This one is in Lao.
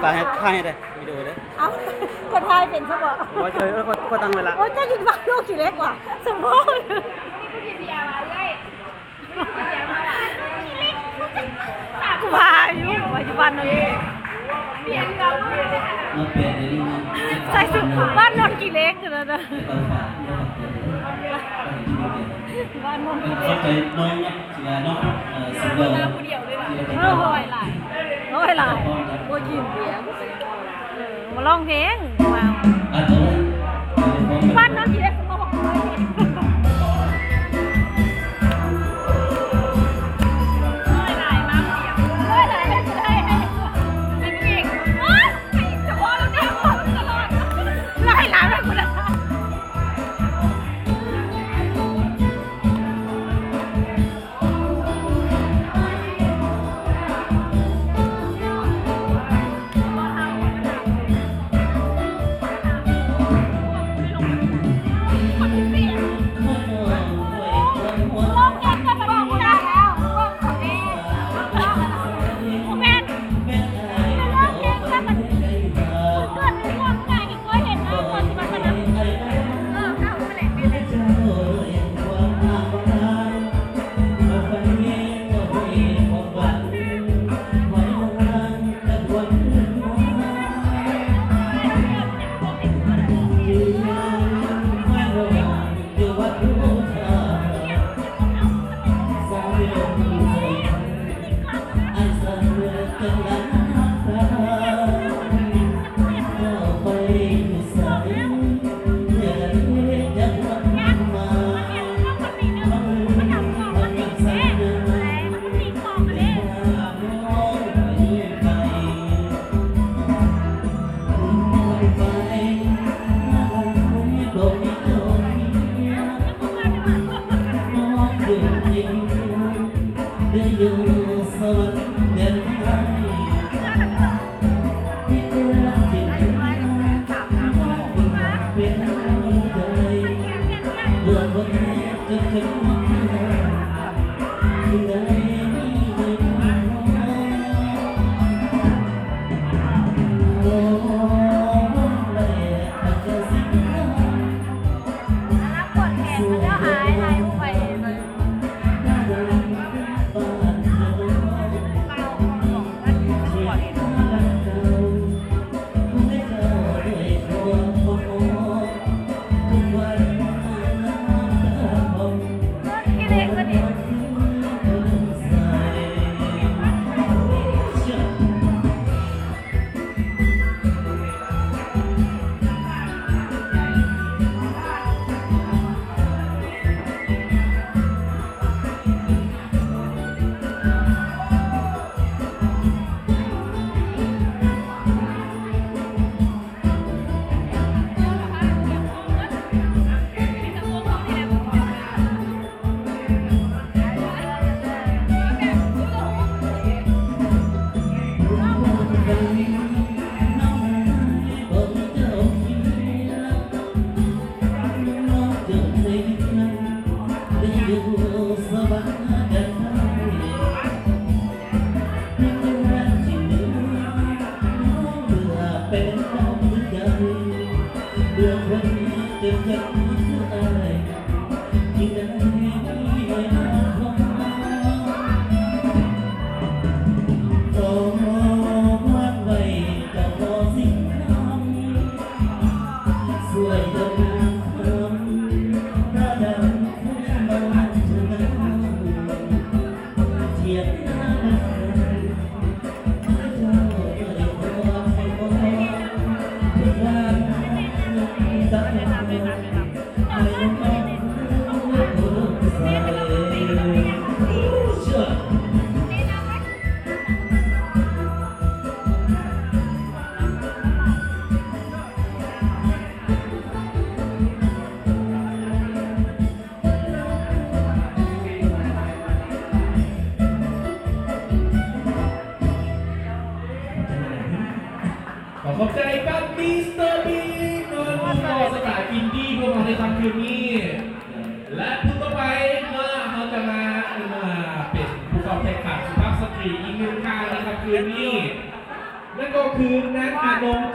ຖ່າຍໃຫ້ ຖ່າຍໃຫ້ໄດ້ ວິດີໂອເດ້. ເອົ້າ ກໍຖ່າຍເປັນຊະບໍ? ໂອ້ຍ ເອີ ເອີ ຂ້ອຍ ຂ້ອຍຕັ້ງໄວ້ລະ. ໂອ້ຍ ເຈົ້າຄິດວ່າລູກຂີ້ເລັກຫວາ ສົມພໍ. ກູພາຢູ່ ວ່າຢູ່ບ້ານນອນ ໃສ່ຊຸດບ້ານນອນຂີ້ເລັກ ເດີ ເດີ. ບ້ານນອນຂີ້ເລັກ ເອີ ຮ້ອຍຫຼາຍ ຮ້ອຍຫຼາຍ ບໍ່ກິນເບຍ. ເອີ ມາຮ້ອງເພງ ວ້າວ ບ້ານນອນຂີ້ເລັກ ຫຼາຍຫຼາຍ ຂໍຂອບໃຈກັບມິສເຕີບີນ ເນາະ ຜູ້ກໍ່ສະຕານອິນດີ້ພວກເຮົາໃນຄ່ຳຄືນນີ້ ແລະ ຜູ້ຕໍ່ໄປເນາະ ເຮົາຈະມາ ເອີ ເປັນຜູ້ເຂົ້າແຂ່ງຂັນສຸພາບສະຕີອີກໜຶ່ງທ່ານໃນຄ່ຳຄືນນີ້. ແລະ ກໍຄືນາງອານົງ